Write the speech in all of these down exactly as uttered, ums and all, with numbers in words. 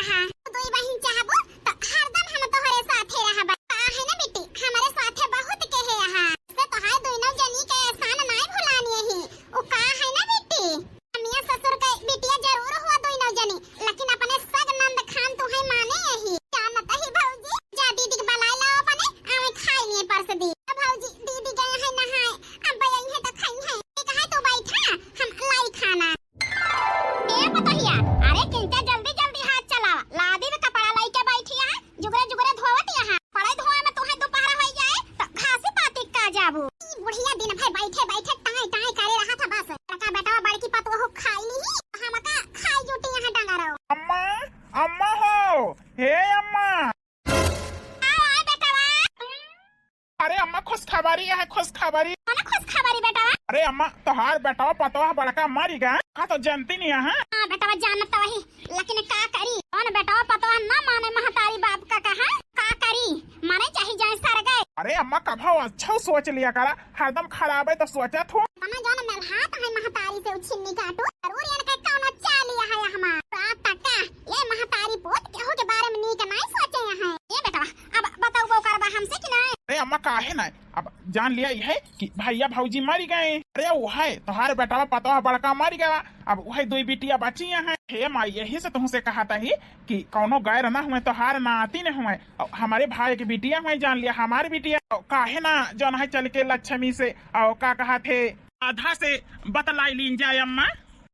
हाँ, तू दुई बहिन चाहबू तो हरदम हम तोहरे साथे रहबा। का है ना बिट्टी, हमरे साथे बहुत केहे अहा। से तोहार दुइनौ जनी के एहसान नाई भुलानी ही। उ का है ना बिट्टी, अमिया ससुर के बिटिया जरूर हुआ दुइनौ जनी, लेकिन अपने सग नंद खान तू है माने यही। जानत ही भौजी, जा दीदी के बलाई लाओ अपने, आवे खाई लिए परस दी। भौजी, दीदी गए हैं नहाए, अब आई है तो खाई है। ठीक है, तू बैठा, हम लाई खाना। ए पतोहिया, अरे किंते जल्दी जल्दी हाथ चलावा, लादी में कपड़ा लइके बैठी है, जुगरे जुगरे धोवत यहाँ। पड़े धोए में तुहे दोपहर होई जाए, तो घासी पाती का जाबू। ई बुढ़िया दिन भर बैठे बैठे टाई टाई करे रहा था बस। बड़का बेटवा बड़की पतोहू खाई ली, हमका खाई जुटी यहाँ डंगरो। अम्मा, अम्मा हो, हे अम्मा। आओ, आओ बेटवा। अरे अम्मा, खुशखबरी है, खुशखबरी। कौन खुशखबरी बेटवा? अरे अम्मा, तोहार बेटवा पतोह बड़का मरी गए, का तो जानती नहीं है? हाँ बेटवा, जानत तो वही, लेकिन का करी? कौन बेटवा पतोह ना माने महतारी बाप का कहा? का करी? मरे चाहे जाए सरगे। अरे अम्मा, कभो अच्छा सोच लिया करा, हरदम खराबे तो सोचत हूँ। तना जौन मेलहात है महतारी से उछिन्नी काटू, जरूर इनके कौनो चाल लिया है हमार। सात टका, ये महतारी पूत केहू के बारे में नीक नाई सोचे हैं। ए बेटवा, अब बताऊ बो करबा हमसे कि नाई? अरे अम्मा, काहे नाई? अब जान लिया ये है कि भैया भौजी मरी गए। अरे वो है, तोहार बेटवा पतोह बड़का मरी गया, अब वही दुई बिटिया बची हैं। हे माई, यही से तुमसे कहा था ही कि कौनो गैर ना हुए, तोहार नाती न हुए, और हमारे भाई के बिटिया हुए, जान लिया हमारे बिटिया। और काहे ना जौन है चल के लक्ष्मी से, और का कहा थे, आधा से बतलाई लीन जाए अम्मा।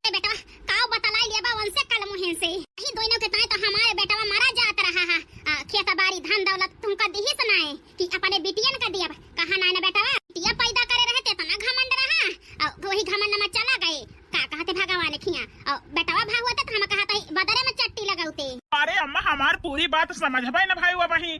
ए बेटवा, काव बतलाई लिया बा उनसे कल मुहे से। यही दोनों के ताई तो हमारे बेटवा मरा जात रहा है। आ, खेत बाड़ी धन दौलत तुमका दिही सुनाए कि अपने बिटियन का दिया। कहा नाई ना बेटवा, बिटिया पैदा करे रहे ते इतना घमंड रहा, और वही घमंड में चला गए। का कहते भगवान खिया, और बेटवा भाग होते तो हम कहते बदरे में चट्टी लगाउते। अरे अम्मा, हमार पूरी बात समझबे न भाई, वो वही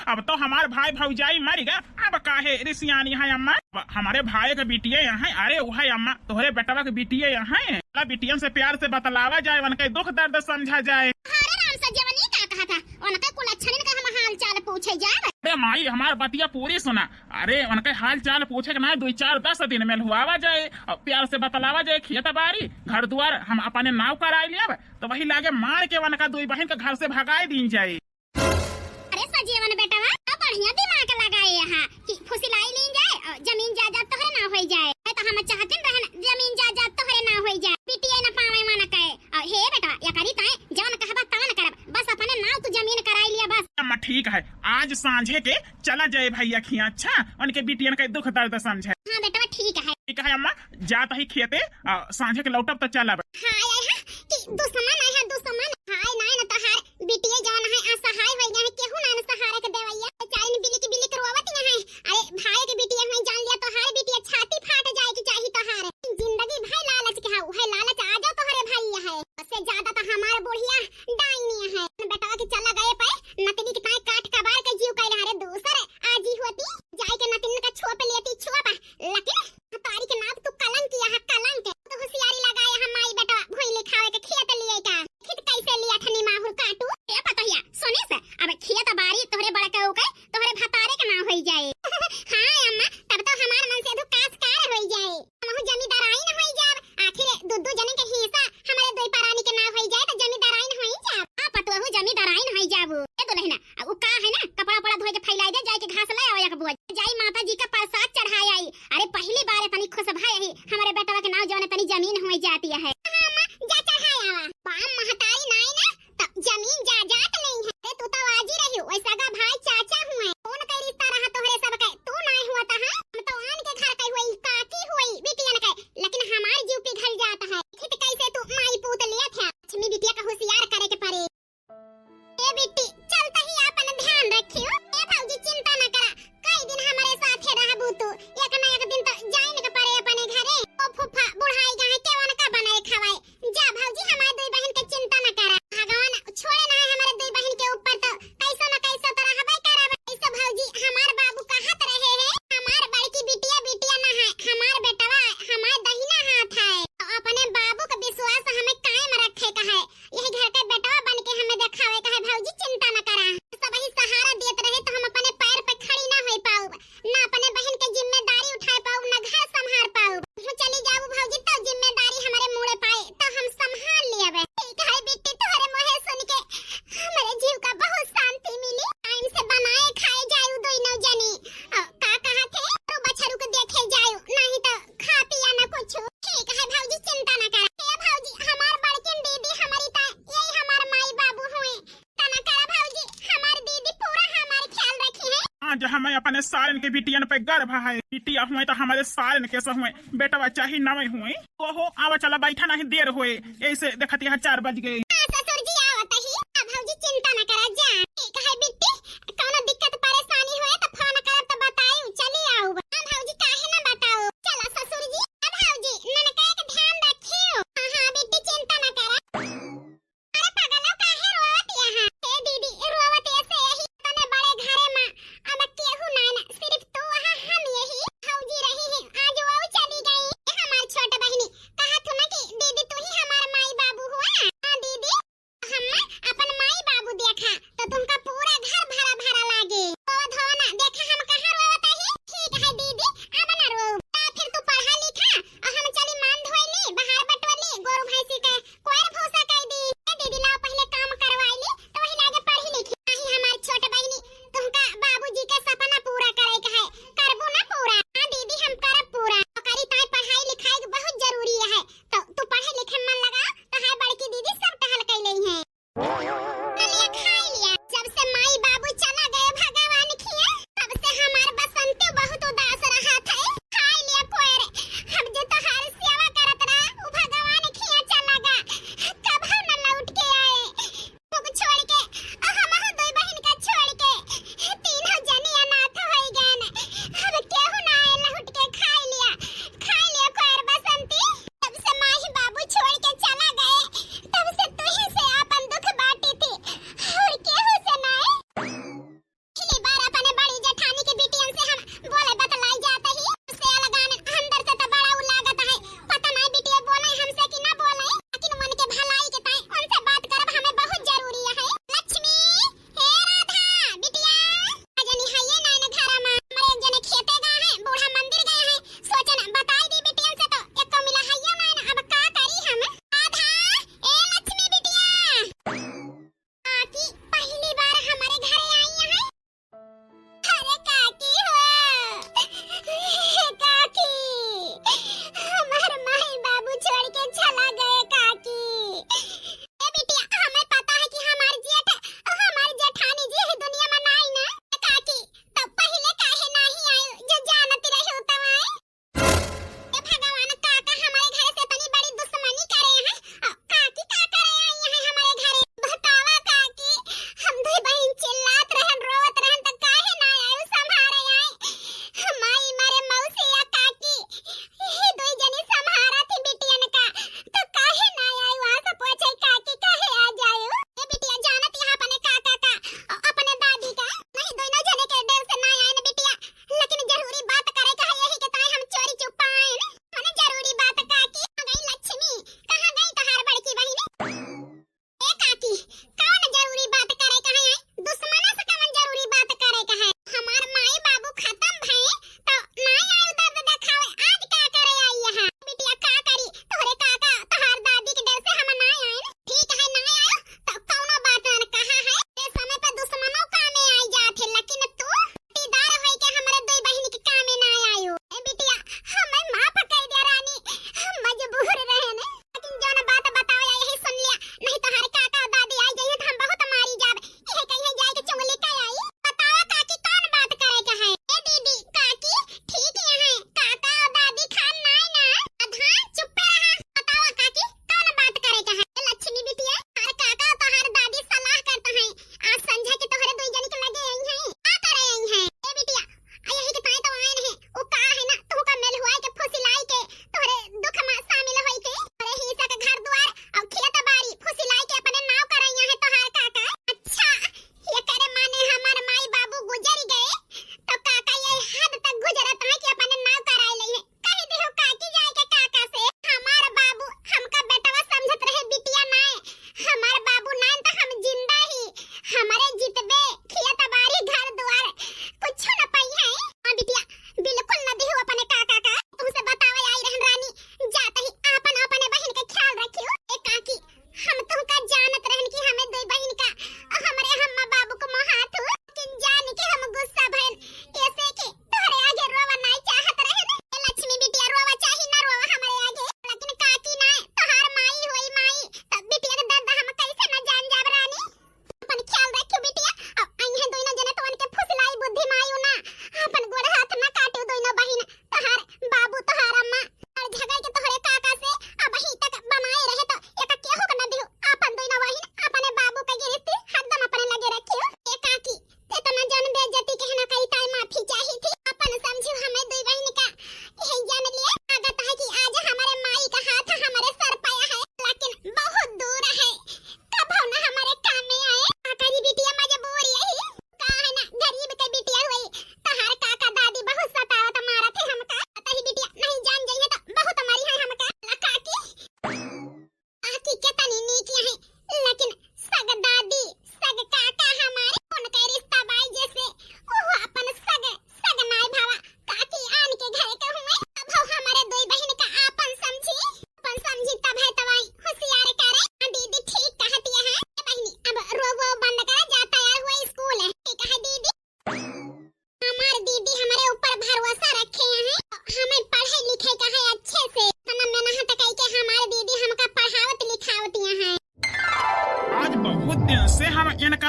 अब तो हमार भाई भौजाई मर गया, अब काहे रिसियानी है अम्मा? अब हमारे भाई के बिटिया यहाँ है। अरे वो है अम्मा, तोहरे बेटवा के बिटिया यहाँ है। चला बिटियन से प्यार से बतलावा जाए, उनके दुख दर्द समझा जाए। अरे राम सजवनी का कहा था, उनके कुलच्छनिन का हम हाल चाल पूछे जाए। अरे माई, हमार बतिया पूरी सुना। अरे उनके हाल चाल पूछे के ना, दुई चार दस दिन में लुआवा जाए और प्यार से बतलावा जाए, खेत बाड़ी घर दुआर हम अपने नाव कराई लिया, तो वही लागे मार के उनका दुई बहन के घर से भगाई दीन जाए। अरे सजीवन बेटवा, का बढ़िया दिमाग लगाए यहाँ कि फुसिलाई लीन जाए और जमीन जायदाद तोहरे नाव होई जाए। है तो हम चाहते रहन जमीन जायदाद तोहरे नाव होई जाए, बिटिया न पावे मन कहे। और हे बेटवा, या करी ताए जौन कहबा तवन करब, बस अपने नाव तू जमीन कराई लिया बस। अम्मा ठीक है, आज सांझे के चला जाए भैया खिया, अच्छा उनके बिटियन के दुख दर्द समझे। हाँ बेटवा ठीक है। ठीक है अम्मा, जात ही खेते, आ, सांझे के लौटब तो चलब। हाँ, ये है कि दुश्मन है, दुश्मन। हाय नाई न तोहार बिटिया जौन है, असहाय होई गए हैं, केहू नाई न सहारे के देवैया। बेचारी बिलिक बिलिक रोवत न है। अरे भाई के बिटिया है, जान लिया तोहार बिटिया छाती फाट जाए के चाही तोहार। जिंदगी भर लालच के है, उहे लालच आ जाओ तोहरे भाई है। उससे ज्यादा तो हमार बुढ़िया डाइनी है। बेटवा के चला गए पे नतनी के ताए काट कबार के जीव कैले हरे दूसर आजी होती, जाए के नतिन का छोप लेती छोप, लेकिन तारी के नाप तू कलंक किया है, कलंक। तो होशियारी लगाए है माई बेटा, भोई लिखावे के खेत लिए का, खेत कैसे लिया ठनी माहुर काटू। ए पतोहिया, सुनी से, अब खेत बारी तोहरे बड़का हो गए, तोहरे भतारे के नाम होई जाए। हाँ अम्मा, तब तो हमार मन से दुकास कार होई जाए, हमहू जमींदाराई न होई जाब। आखिर दू दू जने के हिस्सा हमारे दुई परानी के नाम होई जाए तो जमींदाराई न होई जाब। हाँ पतोहू, जमींदाराई न होई जाबू। ए दुल्हना, आ, उ का है ना, कपड़ा उपड़ा धोए के फैलाई दे, जाए के घास ले आवे एक बोझ। जाई माता जी का प्रसाद चढ़ाए आई। अरे पहली बार इतनी खुश भई ही, हमारे बेटवा के नाव जौन इतनी जमीन हुई जाती है। हाँ अम्मा, जा चढ़ाए आवा। बाप महतारी नाई ना, तब जमीन जायदाद नहीं है। अरे तू तो आजी रही, वैसा का भाई चाचा हुए। कौन के रिश्ता रहा तोहरे सब के, तू नाई हुआ था, हाँ? हम तो आन के घर के हुई, काकी हुई, बिटियन के, लेकिन हमार जीव पिघल जाता है। खेत कैसे तू माई पूत लिया था? लक्ष्मी बिटिया का होशियार करे के पड़े। ए बिट्टी, चलता ही आपन ध्यान रखियो। ए भौजी, चिंता आज हमें अपने सारन के बिटियन पे गर्व है। बिटिया हुए तो हमारे सारन के से हुए, बेटवा चाही नवे हुए। ओहो, आवा चला, बैठा नहीं देर होए, ऐसे देखत यहाँ चार बज गए। हाँ ससुर जी, आवत ही। अब भौजी चिंता न करा जा। ठीक है बिट्टी, कौनो दिक्कत परेशानी होए तो फोन करब तो बताऊ, चली आऊ। हाँ भौजी, काहे न बताऊ। चला ससुर जी, अब भौजी ननका के ध्यान रखियो। हाँ हाँ बिट्टी, चिंता न करा। अरे पगलो, काहे रोवत यहाँ? हे दीदी, रोवत ऐसे यही तने बड़े घरे मा अब केहू ना ना, सिर्फ तू वहाँ हम यही। भौजी रही है, आज वो चली गई। ए हमार छोट बहिनी, कहा थू ना कि दीदी तू ही हमार माई बाबू हुआ। हाँ दीदी,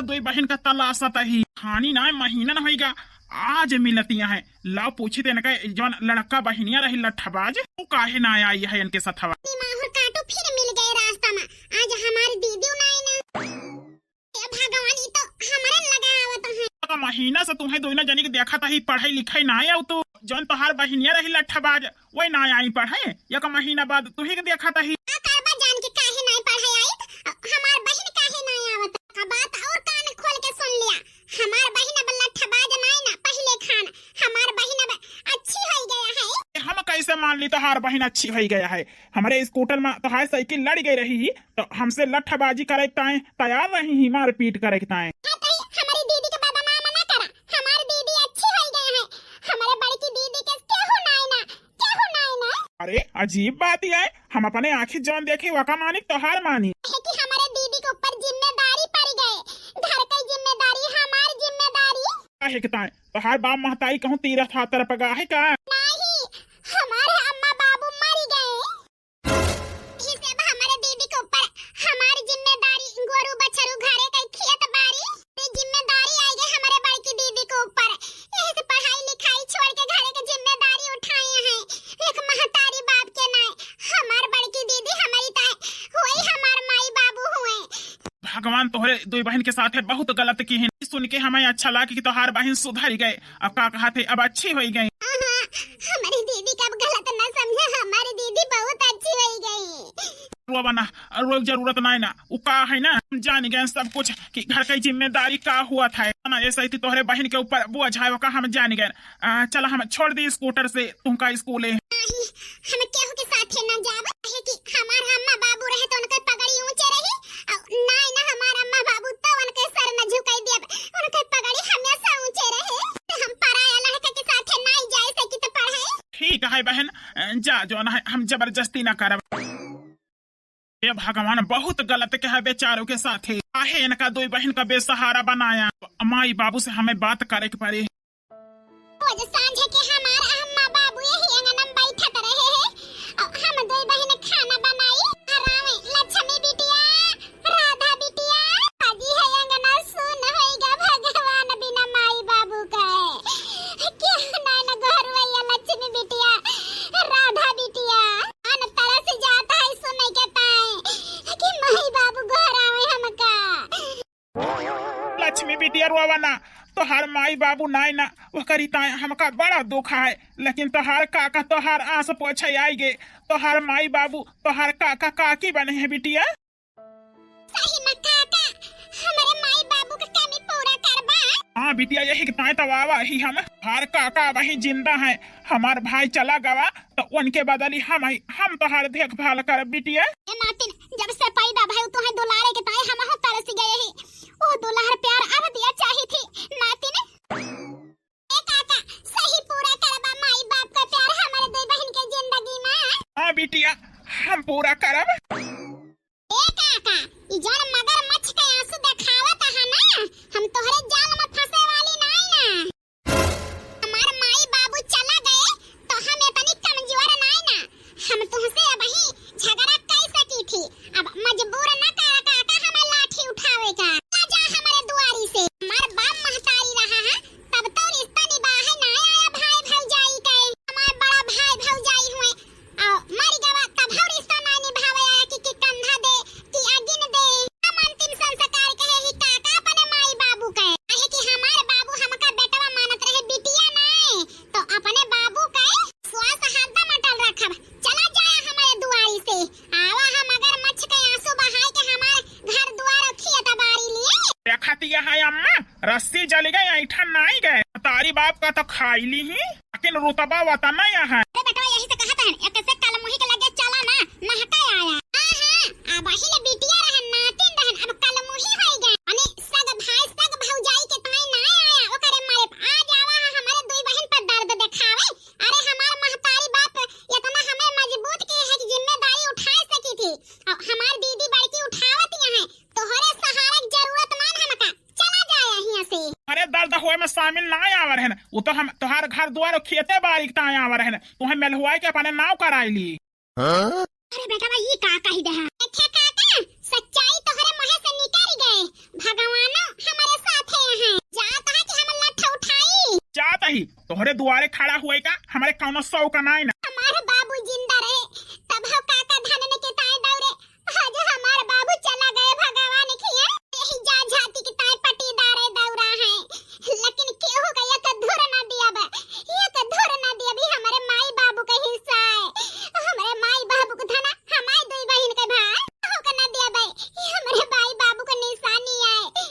दुई बहिन का तलासत ही। खानी नाय, महीनन होइगा, आज मिलतिया है। लाओ पूछी त इनका जौन लड़का बहिनिया रही लट्ठबाज, उ काहे नाय आई है इनके सथवा। माहुर काटो फिर मिल गए रास्ता में, आज हमार दीदी नाय ना। हे भगवान, ई तो हमरे लगा आवत है। एक महीना से तुम्हें दोनों जनी के देखत ही, पढ़ाई लिखाई नाय आऊ तू। जौन तोहार बहिनिया रही लट्ठबाज, वही नाय आई पढ़े। एक महीना बाद तुही के देखत ही। का करबा जान के काहे नाय पढ़े आई? हमार बहिन काहे नाय आवत? का बात और कान खोल के सुन लिया। हमार बहिन अब लट्ठबाज नाय ना, पहिले खान। हमार बहिन अब अच्छी होई गया है। हम कैसे मान ली तोहार बहिन अच्छी होई गया है? हमरे स्कूटर में तोहार साइकिल लड़ गई रही ही, तो हमसे लट्ठबाजी करे के ताए तैयार रही ही, मारपीट करे के ताए। हाँ, तो हमरी दीदी के बदनाम ना करा। हमार दीदी अच्छी होई गई है। हमरे बड़की दीदी के केहू नाय ना, केहू नाय ना। अरे, अजीब बात ही है, हम अपने आँखी जौन देखी, वका मानी, तोहार मानी। है कि हमरे दीदी के ऊपर जिम्मेदारी पड़ गए, घर के जिम्मेदारी, हमार जिम्मेदारी। काहे के ताए? तोहार बाप महतारी कहूँ तीरथ यात्रा पर गा है का? नहीं, हमारे अम्मा बाबू मर गए। इसे अब हमारे दीदी के ऊपर हमार जिम्मेदारी, गोरू बछरू, घरे के खेत बारी, ये जिम्मेदारी आई गई हमारे बड़की दीदी के ऊपर। यही से पढ़ाई लिखाई छोड़ के घरे के जिम्मेदारी उठाए हैं। एक महतारी बाप के नाय, हमार बड़की दीदी हमारी ताए हुई, हमार माई बाबू हुए। भगवान तोहरे दुई बहिन के साथे बहुत गलत किहिन। सुन के हमें अच्छा लागे कि तोहार बहिन सुधर गए। अब का कहत है, अब अच्छी होई गई। हाँ, हाँ, हमारी दीदी का अब गलत ना समझा, हमारी दीदी बहुत अच्छी होई गई। रोवा ना, रोए के जरूरत नाय ना। उ का है ना, हम जान गए सब कुछ कि घर की जिम्मेदारी का हुआ था ना, ऐसे ही तोहरे बहिन के ऊपर बोझ है, ओका हम जान गए। आ, चला हम छोड़ दी स्कूटर से तुमका स्कूले। नहीं, हम केहू के साथे ना जाब, काहे कि हमार अम्मा बाबू रहे तो उनके पगड़ी ऊंचे रही, और नाय ना हमार अम्मा बाबू तो उनके सर न झुकाई दियब, उनके पगड़ी हमेशा ऊंचे रहे। हम पराया लड़का के साथे नाय जाए सकी तो पढ़े। ठीक है बहन, जा जौन है, हम जबरदस्ती ना करब। हे भगवान, बहुत गलत के है बेचारों के साथे। काहे इनका दुई बहिन का बेसहारा बनाया? माई बाबू से हमें बात करे के पड़ी। रोज सांझे के हमार अम्मा बाबू यही अंगना में बैठत रहे हैं। अब हम दुई बहिन खाना बनाई। अरावे, लक्ष्मी बिटिया, राधा बिटिया, आज है अंगना सुन होइगा भगवान बिना माई बाबू का। क्या नाय न गोहरवैया लक्ष्मी बिटिया, राधा बिटिया। अन तरस जात है सुन के ताए कि माई बाबू गोहरावे हमका। लक्ष्मी बिटिया रोवा ना, तोहार माई बाबू नाय ना, ओकरी ताए हमका बड़ा दुख है, लेकिन तोहार काका तोहार आंस पोछे आई गे। तोहार माई बाबू, तोहार काका काकी बने हैं बिटिया। सही में काका, हमरे माई बाबू के कमी पूरा करबा। हाँ बिटिया, यही के ताए तो आवा ही हम। तोहार काका वही जिंदा है, हमार भाई चला गवा, तो उनके बदली हम ही, हम तोहार देखभाल करब बिटिया। ए नातिन, जब से पैदा भइल तोहे दुलारे के ताए हमहू तरस गए ही। ओ दुलार प्यार अब दिया चाही थी नातिन। ए काका, सही पूरा करबा माई बाप का प्यार हमारे दो बहन के जिंदगी में। हाँ बिटिया, हम पूरा करब। ए काका, ई जौन मगरमच्छ के आंसू देखावत है ना, हम तोहरे जाल में फंसे वाली नाई ना। हमार माई बाबू चला गए तो हम इतनी कमजोर नाई ना, हम तुहसे अबही झगड़ा कर सकी थी। अब मजबूर न कर काका हमें लाठी उठावे का। आ जा हमारे दुआरी से, हमार बाप महतारी रहा है, तब तो रिश्ता निभाए ना आया भाई भौजाई के। हमार बड़ा भाई भौजाई हुए, और मर गवा तब हम रिश्ता ना निभावे आया कि, कि कंधा दे, कि अगिन दे। हम अंतिम संस्कार कहे ही काका अपने माई बाबू के। काहे कि हमार बाबू हमका बेटवा मानत रहे, बिटिया नाय, तो अपने बाबू के श्वास हरदम अटल रखब। चला जाया हमारे दुआरी से, आवा हम मगरमच्छ के आंसू बहाए के हमार घर दुआर और खेत बारी लिए। देखत यह है अम्मा, रस्सी जल गए, ऐठन नाई गए। तारी बाप का तो खाई ली ही, लेकिन रुतबा वतन यह है। अरे बेटवा, यही से कहत हन, एक से कलमुही के लगे चला ना, महका आया। हाँ, हाँ, अब वही ले बिटिया रहन, नातिन रहन, अब कलमुही होई गए। अने सग भाई, सग भौजाई के ताई ना आया, ओकरे मारे आज आवा है हमारे दुई बहन पर दर्द देखावे। अरे हमार महतारी बाप इतना हमें मजबूत किए है कि जिम्मेदारी उठा सकी थी। अब हमार दीदी बड़की उठावत यहाँ है, तोहरे सहारे के जरूरत मान हमका। चला जाए यहाँ से। अरे दर्द होए में शामिल ना आवर है ना, वो तो हम तोहार घर द्वार और खेते बारी के ताए आवर है ना, तुम्हें मेलहुआई के अपने नाव कराई ली। हाँ? अरे बेटा, ई का कही दे है? अच्छा काका, सच्चाई तोहरे मुंह से निकल गई। ए, भगवानो हमरे साथे हैं। जात है कि हम लठ उठाई? जात ही, तोहरे दुआरे खड़ा हुए का हमरे कौनो शौक नाई ना। हमार बाबू जिंदा रहे, तब हम काका धानन के ताए दौरे। आज हमार बाबू चला गए भगवान किया। यही जा झाती के ताए पटीदारे दौरा है, लेकिन केहू का एक धुर ना दिया बा, एक धुर ना दिया भी हमरे माई बाबू का हिस्सा है। हमरे माई बाबू का धना हमारे दुई बहिन के भाई, ओके ना दिया भाई, ये हमरे भाई बाबू के निशानी आए।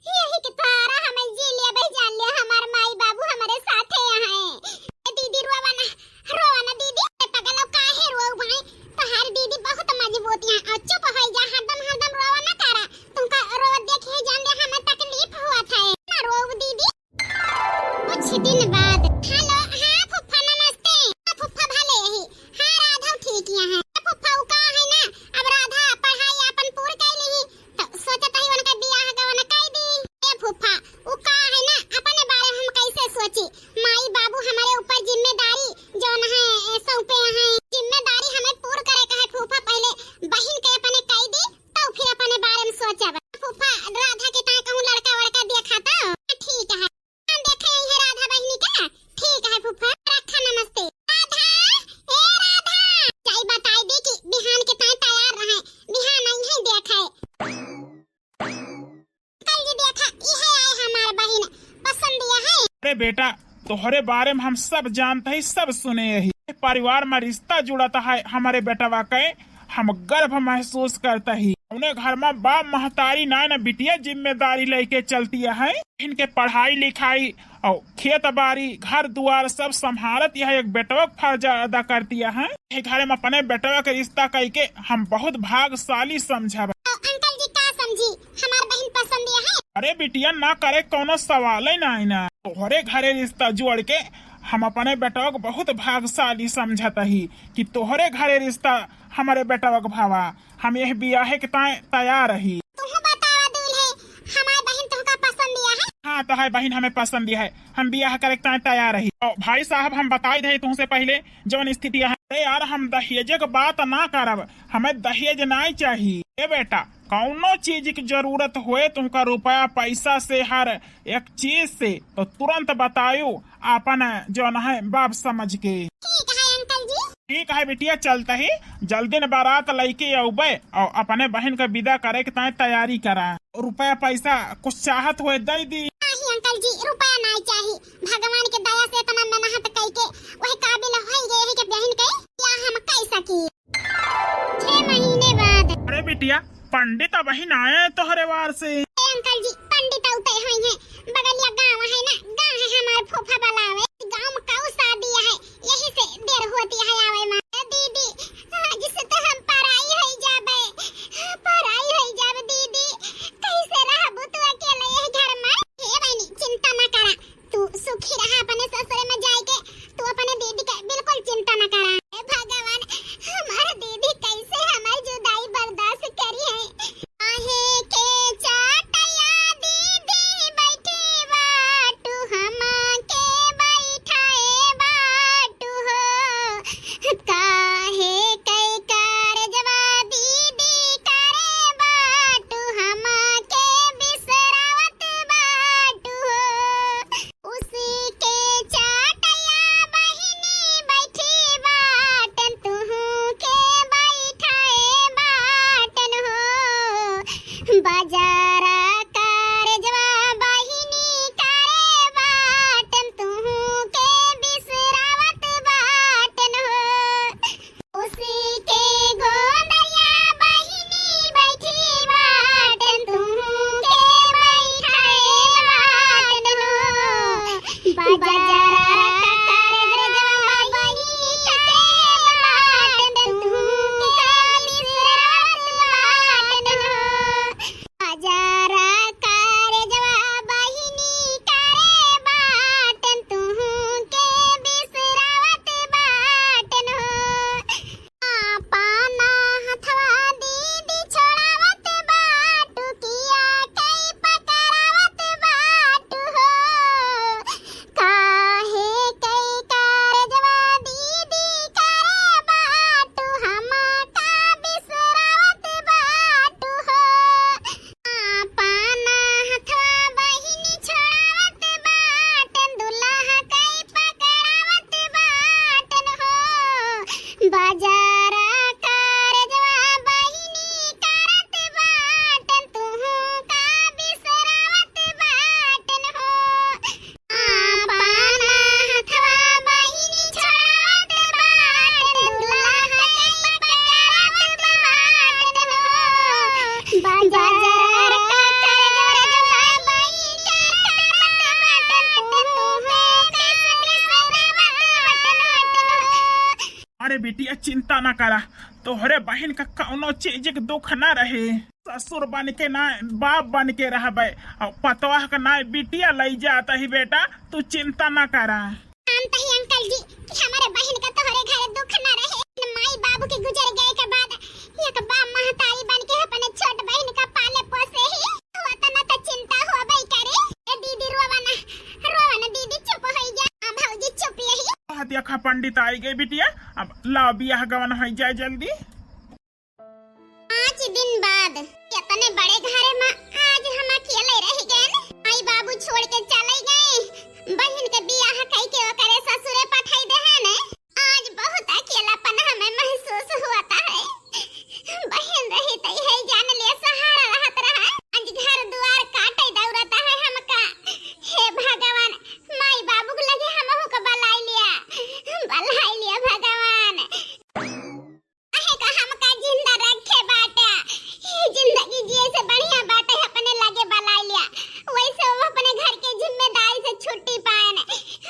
यही के सहारा हमें जी लिया भाई, जान लिया, हमार माई बाबू हमरे साथे यहाँ है। ए दीदी, रोवा ना, रोवा ना दीदी। ए पगलो, काहे रोऊ भाई? तोहार दीदी बहुत मजबूत है। और चुप हो जा, हरदम, हरदम रोवा ना करा। तुमका रोवा देख के जान लिया, हमें तकलीफ हुआ था। ना रोऊ दीदी। कुछ दिन बाद। हेलो, हाँ फुफ्फा, नमस्ते। हाँ फुफ्फा, भले यही। हाँ राधा ठीक यहाँ है। फुफ्फा, उ का है ना, अब राधा पढ़ाई अपन पूर कर ली, तो सोचत ही उनका बियाह गवन कर दी। ए फुफ्फा, उ का है ना, अपने बारे में हम कैसे सोची? माई बाबू हमारे ऊपर जिम्मेदारी जौन है, ए, सौंपे हैं, जिम्मेदारी हमें पूर करे का है फुफ्फा। पहले बहिन के अपने कर दी, तो फिर अपने बारे में सोचब। फुफ्फा, राधा के ताए कहूँ लड़का वड़का देखा तो? ठीक है। हम देखे ही है राधा बहिनी का। ठीक है फुफ्फा, रखा, नमस्ते। राधा, ए राधा, जाई बताई दी कि बिहान के ताए तैयार रहे, बिहान आई है देखे। कल जी देखा, इहे आए हमार बहिन, पसंद यह है। अरे बेटा, तोहरे बारे में हम सब जानत ही, सब सुने ही। परिवार में रिश्ता जुड़त है हमरे बेटवा के, हम गर्व महसूस करत ही। उन्हें घर में बाप महतारी नाय ना बिटिया जिम्मेदारी लेके चलती है, इनके पढ़ाई लिखाई और खेत बारी घर दुआर सब संभालत यह एक बेटवा के फर्ज अदा करती है। ये घर में अपने बेटवा के रिश्ता कई के हम बहुत भाग्यशाली समझब। अंकल जी का समझी, हमार बहिन पसंद यह है। अरे बिटिया, ना करे कौनो सवाल ही ना है ना। तोहरे घरे रिश्ता जोड़ के हम अपने बेटवा को बहुत भाग्यशाली समझत ही कि तोहरे घरे रिश्ता हमारे बेटवा को भावा। हम यह बियाहे के ताए तैयार ही। तुहू बतावा दूल्हे, हमार बहिन तुहका पसंद यह है? हाँ, तोहार बहिन हमें पसंद यह है, हम बियाह करे के ताए तैयार ही। और भाई साहब, हम बताई दे तुमसे पहले जौन स्थिति है। अरे यार, हम दहेज के बात ना करब, हमें दहेज नाई चाहिए। ए बेटा, कौनो चीज की जरूरत होए तुमका रुपया पैसा से, हर एक चीज से, तो तुरंत बतायो अपन जौन है बाप समझ के। ठीक है अंकल जी। ठीक है बिटिया, चलत ही जल्दी न बारात लइके अउबे और अपने बहिन के विदा करे के ताए तैयारी करा। रुपया पैसा कुछ चाहत होए दे दी। नहीं अंकल जी, रुपया नहीं चाही। भगवान के दया से इतना मेहनत कई के वही काबिल हो गए हैं कि बहिन के या हम कह सकी। छह महीने बाद। अरे बिटिया, पंडित अबहिन आए हैं तोहरे वार से। ए अंकल जी, पंडित औते होई हैं, बगलिया गांव है ना, गांव है हमार फूफा बुलावे, गांव में काऊ शादी है, यही से देर होती है आवे में। ए दीदी, आज से तो हम पराई होई जाबे, पराई होई जाबे दीदी, कैसे रहबू तू अकेले ये घर में? हे बहिनी, चिंता ना करा, तू सुखी रहा अपने ससुरे में जाए के, तू अपने दीदी के बिल्कुल चिंता ना करा। हे भगवान, हमार दीदी कैसे हमार जुदाई बर्दाश्त करी है? काहे के चाटया दीदी, बिटिया चिंता ना करा, तोहरे बहिन का कौनो चीज के दुख ना रहे। ससुर बन के ना, बाप बन के रहबे, और पतवाह का ना बिटिया लई जात ही बेटा, तू चिंता ना करा। जानत ही अंकल जी कि हमरे बहिन का तोहरे घर दुख ना रहे। माई बाबू के गुजर गए के बाद एक बाप महतारी बन के अपने छोट बहिन का पाले पोसे ही, तो अतना तो चिंता होबे करे। ए दीदी रोवा ना, रोवा ना दीदी, चुप होई जा। हाँ भौजी चुप यही। हतिया खा पंडित आई गए बिटिया, अब लाओ बियाह गवन होई जाए जल्दी। पाँच दिन बाद इतने बड़े घरे में आज हम अकेले रह गए। माई बाबू छोड़ के चले गए, बहिन के बियाह कई के ओकरे ससुरे पठाई दे है ने। आज बहुत अकेलापन हमें महसूस होता है। बहिन रही तो यही जान ले सहारा रहत रहा। आज घर दुआर काटे दौड़ता है हमका। हे भगवान, माई बाबू के लगे हमहू को बलाई लिया, बलाई लिया भगवान। काहे का हमका जिंदा रखे बाटा? ई जिंदगी जिए से बढ़िया बाटे अपने लगे बलाई लिया। वैसे वो अपने घर के जिम्मेदारी से छुट्टी पाएन,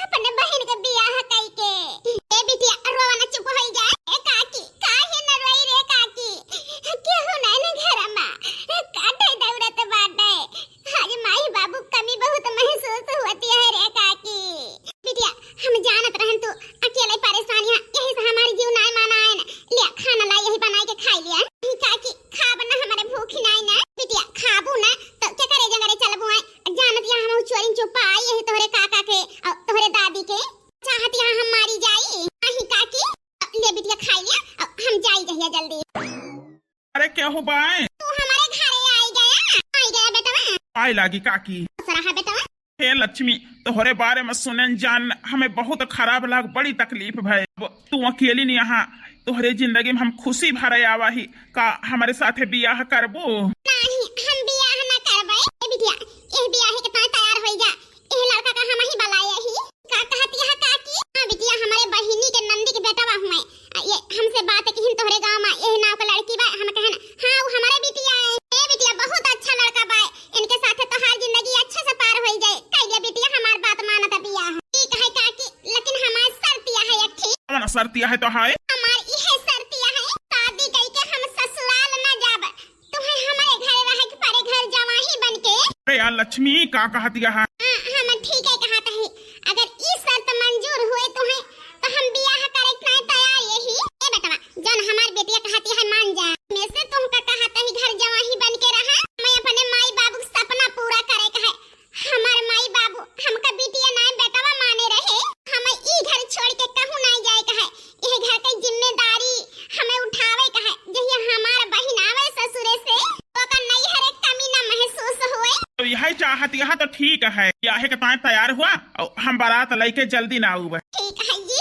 अपने बहिन के बियाह कई के। ए बिटिया, रोवा ना, चुप होई जा। ए काकी, काहे न रोई रे काकी? केहू नहीं न घर मा। काटे दौड़त बाटे। आज माई बाबू कमी बहुत महसूस होती है रे काकी। बिटिया, हम जानत रहन तू अकेले परेशान है, यही से हमार जीव नाय मानायन। लिया, खाना ला, यही बनाई के खाई लिया। काकी, खाब ना, हमारे भूख ही नाय ना। बिटिया, खाबू ना, तो के करे जंगरे चलबू आए? जानत या हम चोरी चुपा आई यही तोहरे काका के और तोहरे दादी के। चाहत या हम मारी जाई। नहीं काकी, ले बिटिया खाई लिया, अब हम जाई जहिया जल्दी। अरे केहू बाए? तू हमारे घरे आई गया, आई गया बेटवा। आए लागी काकी। खुश रहा बेटवा। हे लक्ष्मी, तोहरे बारे में सुनन जान हमें बहुत खराब लाग, बड़ी तकलीफ भय। अब तू अकेली नहीं यहाँ, तोहरे जिंदगी में हम खुशी भरे आवा ही, का हमारे साथे बियाह करबो? नहीं, हम बियाह ना करबे। ए बिटिया, ए बियाह के ताय तैयार होई जा। एह लड़का का हम ही बलाए ही। का कहत यह काकी? हाँ बिटिया, हमारे बहिनी के नंदी के बेटवा हुए। आ, ये हमसे बात किहिन तोहरे गाँव में, यही नाव के लड़की बा। हम कहन, हाँ, वो हमारे बिटिया है। ए बिटिया, बहुत अच्छा लड़का बा, इनके साथे तोहार जिंदगी अच्छे से पार होई जाए। कह ले बिटिया, हमार बात मानत बिया है। ठीक है काकी, लेकिन हमार शर्त यह है एक ठे। कौन शर्त यह है तोहार? हमार यह शर्त यह है, शादी कई के हम ससुराल ना जाब। तुम्हें हमारे घर रहे के परे, घर जवाही बन के। अरे यार लक्ष्मी, का कहत यह? हाँ, हम ठीक है कहत ही। अगर ई शर्त मंजूर हुए तुम्हें, तो हम बियाह करे के तैयार यही। ए बेटवा, जौन हमार बेटिया कहती है मान जा। मैं से तुमका कहत ही घर जवाही बन के रहा। मैं अपने माई बाबू के सपना पूरा करे का है। हमार माई बाबू हमका बिटिया नाय बेटवा माने रहे। हमें ई घर छोड़ के कहूँ नाय जाए का है। यह घर के जिम्मेदारी हमें उठावे का है। जहिया हमार बहिन आवे ससुरे से, ओकर नैहर एक कमी ना महसूस होए। तो यह चाहत, यह तो ठीक है। बियाहे के ताय तैयार हुआ और हम बारात लेके जल्दी ना आऊब। ठीक है जी।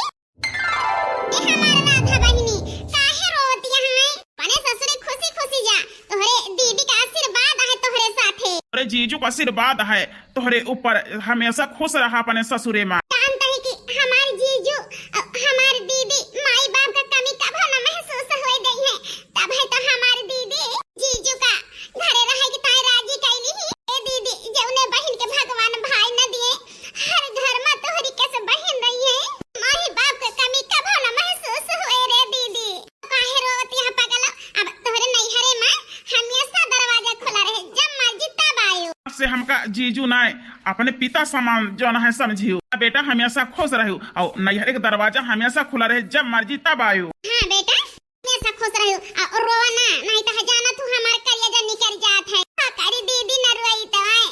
ए हमार राधा बहिनी, काहे रोवत यहाँ है? अपने ससुरे खुशी खुशी जा, तोहरे दीदी का आशीर्वाद है तोहरे साथे। तोहरे जीजू का आशीर्वाद है तोहरे ऊपर, हमेशा खुश रहा अपने ससुरे में। जानत ही कि हमार जीजू, अ, हमार दीदी, माई बाप का कमी कभो न महसूस होए देई है। तब है तो हमार दीदी जीजू का घरे रहे के ताय राजी कैली ही। ए दीदी, जौने बहिन के भगवान भाई न दिए, हर घर में तोहरी के से बहिन रही है। माई बाप के कमी कभो न महसूस होए रे दीदी। काहे रोवत यहाँ पगला? अब तोहरे नैहरे में हमेशा दरवाजा खुला रहे, जब मर्जी तब आयो। से हमका जीजू नाय, अपने पिता समान जौन है समझियो। बेटा हमेशा खुश रहो और नैहरे के दरवाजा हमेशा खुला रहे, जब मर्जी तब आयो। हाँ बेटा, हमेशा खुश रहो और रोवा ना, नहीं तो जाना तू हमार करेजा निकल जात है। का करी दीदी न रोई तो है।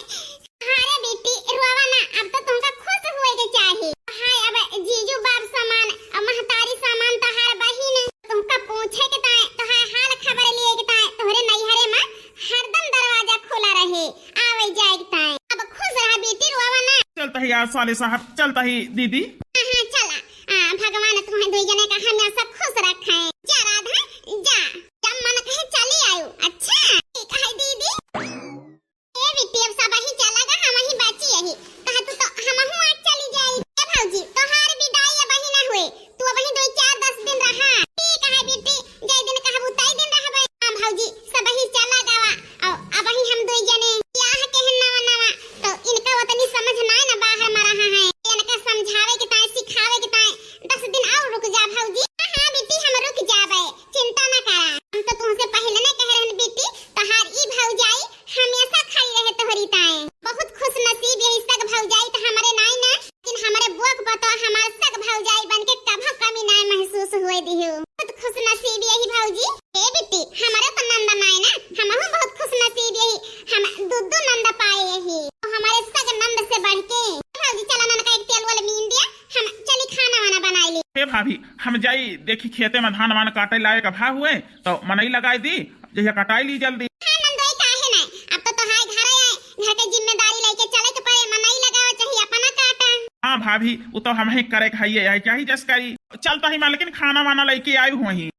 हाँ रे बेटी, रोवा ना, अब तो तुमका खुश होए के चाही। हाय, अब जीजू बाप समान, अब महतारी समान तोहार बहिन, तुमका पूछे के ताय, तोहार हाल खबर लिए के ताय, तोहरे नैहरे में हरदम दरवाजा खुला रहे, आवे जाए के ताय। अब खुश रहा बेटी, रोवा ना। चलता ही यार साले साहब, चलता ही दीदी। हाँ, हाँ, चला। आ, भगवान तुम्हें दुई जने का हमेशा खुश रखे। जा राधा, जा, जब मन कहे चली आयो। अच्छा, ठीक है दीदी। ए बिट्टी, अब सबही चला गा, हमही बची यही। कहा तू तो हमहू आज चली जाई। ए भौजी, तोहार विदाई अबही ना हुए, तू अबही दो चार दस दिन रहा। ठीक है बिट्टी, जय दिन कहबू तय दिन रहबे। हाँ भौजी, सबही चला गावा। और अबही हम दो जने ब्याह के हैं नवा नवा, तो इनका उतनी समझ नाय ना बाहर में रहा है। इनका समझावे के ताय, सिखावे के ताय दस दिन और रुक जा भौजी। हाँ, हाँ से बढ़ के। भौजी, चला ननका एक तेल वाले मीन दिया, हम चली खाना वाना बनाई ले। हे भाभी, हम जाई देखी खेते में धान वान काटे लायक भा हुए, तो मनई लगाई दी, जहिया कटाई ली जल्दी। हाँ नंदोई, काहे नहीं, अब तो तोहार घर है, घर के जिम्मेदारी लेके चले के पड़े, मनई लगावे चाहिए, अपना काटा। हाँ भाभी, वो तो हम ही करे के हइये, यही चाही जस करी। चलता ही मालकिन, खाना वाना लेके आई हुई।